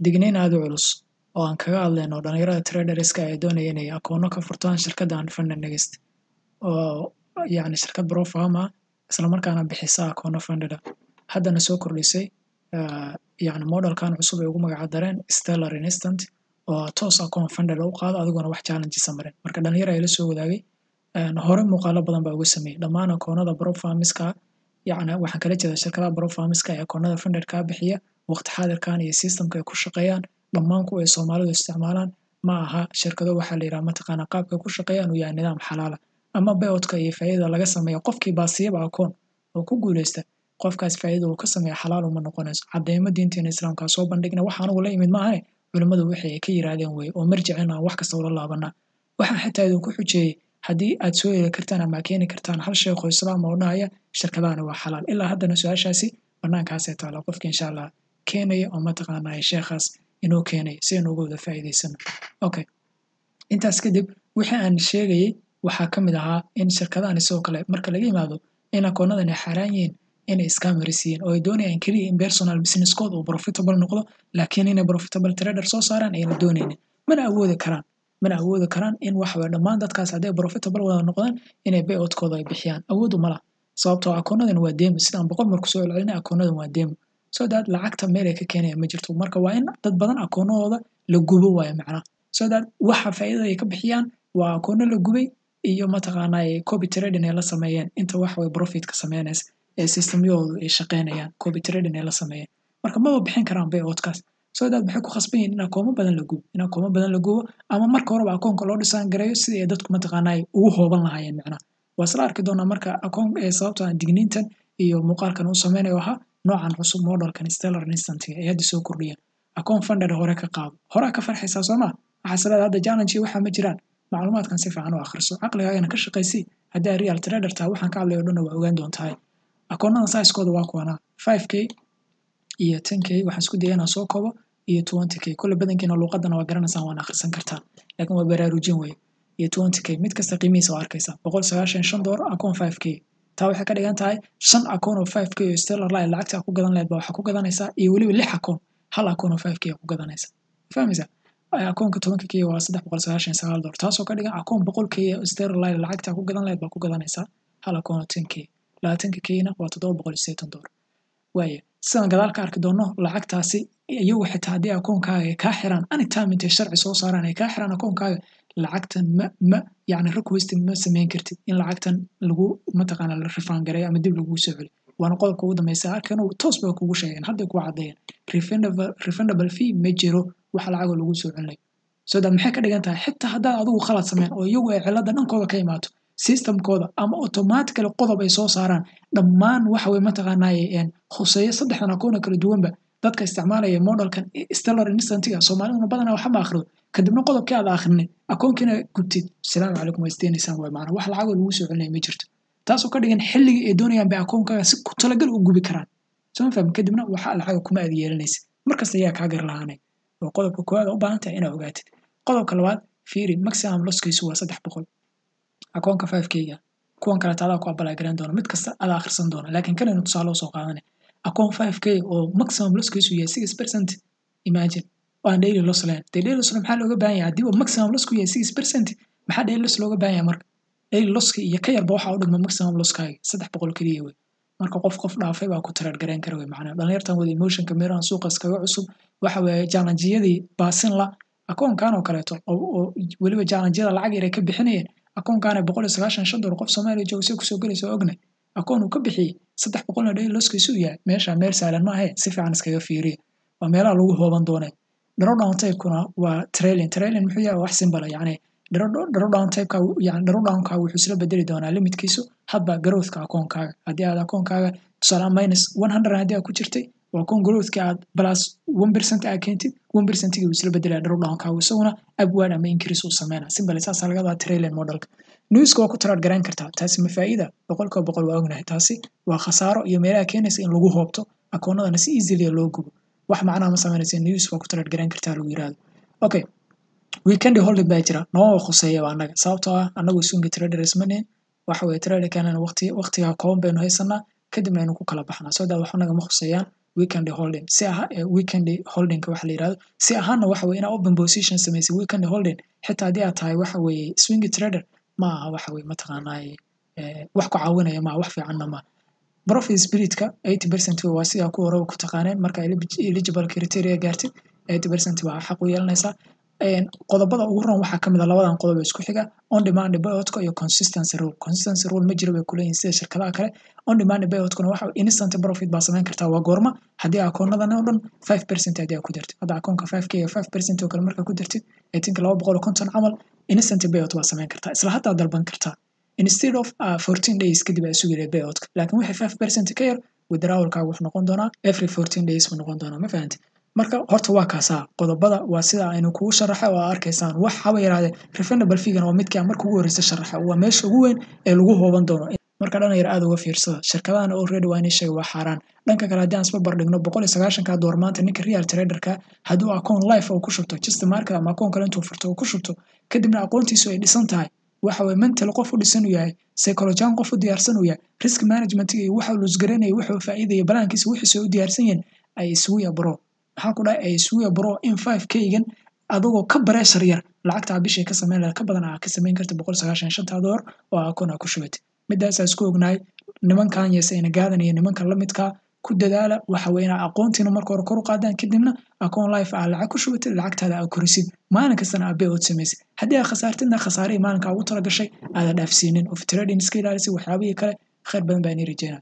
Digniin aad u culus oo aan kaga hadlayno dhalinyarada traderska ee doonaya inay akoono ka furtaan shirkaddan FundedNext, oo yacni shirkad prop firm ah, isla markaana bixisa akoono funded ah, haddana soo kordhisay yacni modelkan cusub ay ugu magac dareen Stellar Instant, oo toos akoon funded u qaado adigoona wax challenges marin. Marka dhalinyaro ay la soo wadaagay, hore muuqaalo badan baa uga sameeyay dhammaan akoonada prop firmska, yacni waxaan kala jeedaa shirkadaha prop firmska ee akoonada funded kaa bixiya. Waqti xaadirkan iyo systemka ay ku shaqeeyaan, dhammaan kuwa ay Soomaalidu isticmaalaan ma aha shirkado waxaa la yidhaha mataqaanaa qaabka ku shaqeeyaan uu yahay nidaam xalaala ama payout-ka iyo faa'iidada laga sameeyo. Qofkii baasiyaba akoon oo ku guuleysta, qofkaas faa'iidada uu ka sameeya xalaal uma noqonayso. Cadeymo diinteena Islaamka soo bandhigna, waxa anigu la imid maahane, culimmadu wixii ay ka yiraahdeen wey oo marjicina aan wax kasta ula laabanaa. Waxaan xitaa idinku xujeeyey haddii aad soo heli kartaan ama keeni kartaan hal sheekh oo Islaam oo dhahaya shirkadahani waa xalaal. Ilaa haddana su-aashaasi banaankaasay taala. Qofka insha Allah keenaya oo mataqaanaa sheekhaas inuu keenay si aynu uga wada faa'iidaysano. Okay, intaas kadib wixii aan sheegayay waxaa ka mid ahaa in shirkadahani sidoo kale, marka laga yimaado in akoonadan ay xaaraan yihiin, inay scammers yihiin oo ay doonayaan keliya in personal businesskooda uu profitable noqdo, laakiin inay profitable trader soo saaraan ayna doonaynin. Mana awoodi karaan in waxa waye dhammaan dadkaas hadday profitable wada noqdaan inay payout-kooda ay bixiyaan. Awood uma laha, sababtoo akoonadan waa demo. Sidaan 100 mar kusoo celcelinay, akoonadan waa demo, so that lacagta meel ay ka keenayaan ma jirto. Marka waa in dad badan akoonadooda la gubo waayo macnaha, so that waxa faa'iidada ay ka bixiyaan waa akoono la gubay iyo mataqaanaa copy trading ay la sameeyeen. Inta wax way profit ka sameynaysa ee systemyadoodu ay shaqeynayaan, copy trading ay la sameeyeen. Marka maba bixin karaan payout-kaas, so that maxay ku khasban yihiin in akoomo badan la gubo ama marka horeba akoonka loo dhisaan gareeyo sidii ay dadku mataqaanaa ugu hooban lahaayeen macnaha. Waa isla arki doonaa. Marka akoon ee sababta aan digniintan iyo muuqaalkan u sameynayo ahaa noocan cusub, modelkan Stellar Instant ay hadda soo kordhiyeen. Akoon funded hore ka qaado, horaa ka farxaysaa soo maa? Waxaa leedahay hadda challenge waxaa ma jiraan. Macluumaadkan si fiican u akhriso, caqligaagana ka shaqaysii. Haddii aad real trader tahay, waxaan ka hadlayo o dhanna waa ogaan doontahay. Akoonada sizekooda waa kuwanaa: 5K iyo 10K, waxaan isku daya inaan soo koobo, iyo 20K. Kulle badankiina luuqadana waa garanaysaan, waana akhrisan kartaan, laakiin waa baraarujin wey. Iyo 20K, mid kasta qiimihiisa waa arkaysaa: $195 akoon 5K. Taa waxay ka dhigan tahay shan akoon oo 5K oo Stellar Lite lacagta ku gadan lahayd baa waxaa ku gadanaysaa, iyo weliba lix akoon, hal akoon oo 5K ku gadanaysa. Fahmaysaa? Akoonka 10K waa $399, taasoo ka dhigan akoon 100K oo Stellar Lite lacagta ku gadan lahayd baa ku gadanaysaa hal akoon oo 10K. 20K na waa $780. Waaya, sidaan gadaal ka arki doono, lacagtaasi iyagu xitaa haddii akoonkaaga ay kaa xiraan anytime, intay sharci soo saaraan ay kaa xiraan akoonkaaga, lacagtan ma yacni request ma sameyn kartid in lacagtan lagu mataqaana la refund gareeyo ama dib lagu soo celiyo. Waana qodobka ugu dambeysa arkano. Toos bay kugu sheegeen, hadday kugu caddeeyeen, refundable fee ma jiro, wax lacagoo lagu soo celinayo. So that maxay ka dhigan tahay? Xitaa haddaad adigu khalad sameyn oo iyagu ay cilada dhankooda ka imaato, systemkooda ama automatically qodob ay soo saaraan, dhammaan waxa way mataqaanaaye khuseeyo saddexdan akoona kala duwanba dadka isticmaalaya modelkan Stellar Instantiga. Soomaaliduna badanaa waxa ma akhrido. Kadibna qodobkii aad akhrinay, akoonkiina gubtid, asalaamu calaykum, waa isdeenaysaan waay macana. Wax lacagoo lagu soo celinaya ma jirto, taasoo ka dhigan xilligii ay doonayaan bay akoonkaaga si ku talagal u gubi karaan. Soo ma fahmi? Kadibna waxa lacaga kuma aad yeelanaysa markasta ayaa kaa gar lahaanay. Waa qodobka koowaad u baahan tahay inaad ogaatid. Qodobka labaad fiiri: maximum losskiisu waa 300 akoonka 5K-ga. Kuwan kaleeta adaa ku apply garan doona, mid kasta adaa akhrisan doona, laakiin kanaynu tusaale usoo qaadanay. Akoon 5K oo maximum losskiisu yahay 6%, imagine, waan daily loss lahayn. Dee daily loss maxaa looga baahan yahay haddii uu maximum lossku yahay 6%? Maxaa daily loss looga baahan yahay? Marka daily losski iyo ka yarba waxaa u dhigma maximum losskaaga 300 keliya wey. Marka qof dhaafay baa ku trade gareyn kara wey macnaha. Dhalinyartan wada emotionka meerahan suuqa iskaga cusub, waxa weeye challengeyadii baasin la akoonkan oo kaleeto, oo weliba challengeyada lacag yar ay ka bixinayeen. Akoonkaana $195 qof Soomaaliya jooga si kusoo gelaysa ognahay, akoon uu ka bixiyey 300-na daily losskiisu yahay, meesha meel sahlan ma ahe. Si fiican iskaga fiiriya, waa meelaha lagu hooban doonee. Drawdown type-kuna waa trailing. Trailing muxuu yahay? Wax simple, yacni drawdown type-ka, yani drawdown-ka wuxuu isla bedeli doonaa limitkiisu hadba growth-ka akoonkaaga. Haddii aad akoonkaaga tusaale -100 haddii aad ku jirtay, waa akoon growth-ka aad +1% aad keentid, 1%-gii wuu isla bedelaya drawdown-kaagu, isaguna upward ama increase uu sameynaa. Simple, saasaa laga wadaa trailing modelka. Newska waa ku trade garayn kartaa. Taasi ma faa'iida? 100% waa ognahay, taasi waa khasaaro iyo meelaha keenaysa in lagu hoobto, akoonadana si easily loo gubo. Wax macnaha ma sameynaysa news waa ku trade garayn kartaa lagu yiraahdo. Okay, weekend holding baa jira, nooma khuseeya waa annaga, sababtoo ah annagu swing traders ma nihin. Waxa weye traderkanana waqti waqtigaa kooban baynu haysanaa, kadibna aynu ku kala baxnaa. So that wax annaga ma khuseeyaan. Weekend holding si aha, weekend holdingka waxa la yirahdo si ahaanna waxa weye inaa open position samaysay weekend holding, xitaa haddii aad tahay waxa weeye swing trader, ma aha waxa weye mataqaanaa wax ku caawinaya, maaha wax fiicanna maaha. Profit splitka 80% waa sidaa ku hore ku taqaaneen. Marka eligible criteria gaartid, 80% baa xaq u yeelanaysaa. Qodobada ugu roon waxaa kamid a labadan qodob ee isku xiga, on demand payoutka iyo consistency rule. Consistency rule ma jiro bay kuleeyihin sida shirkadaha kale. On demand payoutkuna waxa instant profit baa samayn kartaa. Waa goorma? Haddii akoonadan oo dhan 5% haddii aad ku dartid. Hadda akoonka 5K iyo 5% oo kale markaa ku dartid, I think 250 camal, instant payout baa samayn kartaa, isla haddaa dalban kartaa, instead of 14 days kadib aad sugi lahayd payoutka. Laakiin wixii 5% ka yar, withdrawalkaaga wuxuu noqon doonaa every 14 days buu noqon doonaa. Ma fahanti? Marka horta waa kaasaa qodobada, waa sida aynu kugu sharaxay oo aa arkaysaan. Wax haba yaraadee refundable feegana waa midkii aan marka ugu horreysa sharaxa, waa meesha ugu weyn ee lagu hooban doono. Marka dhalinyar, aad uga fiirsada shirkadahan, already waa inay sheegay waa xaaraan. Dhanka kale, haddii aan isba bardhigno $190 maanta, ninka real traderka hadduu akoon live oo ku shubto just market ama akoon kale intuu furto oo ku shubto, kadibna aqoontiisu ay dhisan tahay, waxa weye mental qof u dhisan uu yahay, psychology qof u diyaarsan uu yahay, risk management iyo waxa uu lose gareynaya, wuxuu faa'iidaya, balaankiisa wixiisa u diyaarsan yihiin, ay isugu bro, maxaan ku dhahay, ay isugu bro, in 5K-gan adagoo ka pressure yar lacagta bishii ka samayn lahayd ka badan aa ka samayn karta $195 oo akoon aa ku shubatay. Midaasaa isku ognahay. Nimankan yeesayna gaadan iyo nimanka la midkaa ku dadaala waxa weye inaa aqoontiina marka hore kor u qaadaan, kadibna akoon live aa lacag ku shubatid, lacagtaada aa korisid, maalin kastana aa payout samaysid. Haddii aa khasaartidna, khasaarihii maalinka ugu talagashay aada dhaafsiinin of trading iska ilaalisay waxyaabihii kale. Khayr badan baa inii rajeynaa.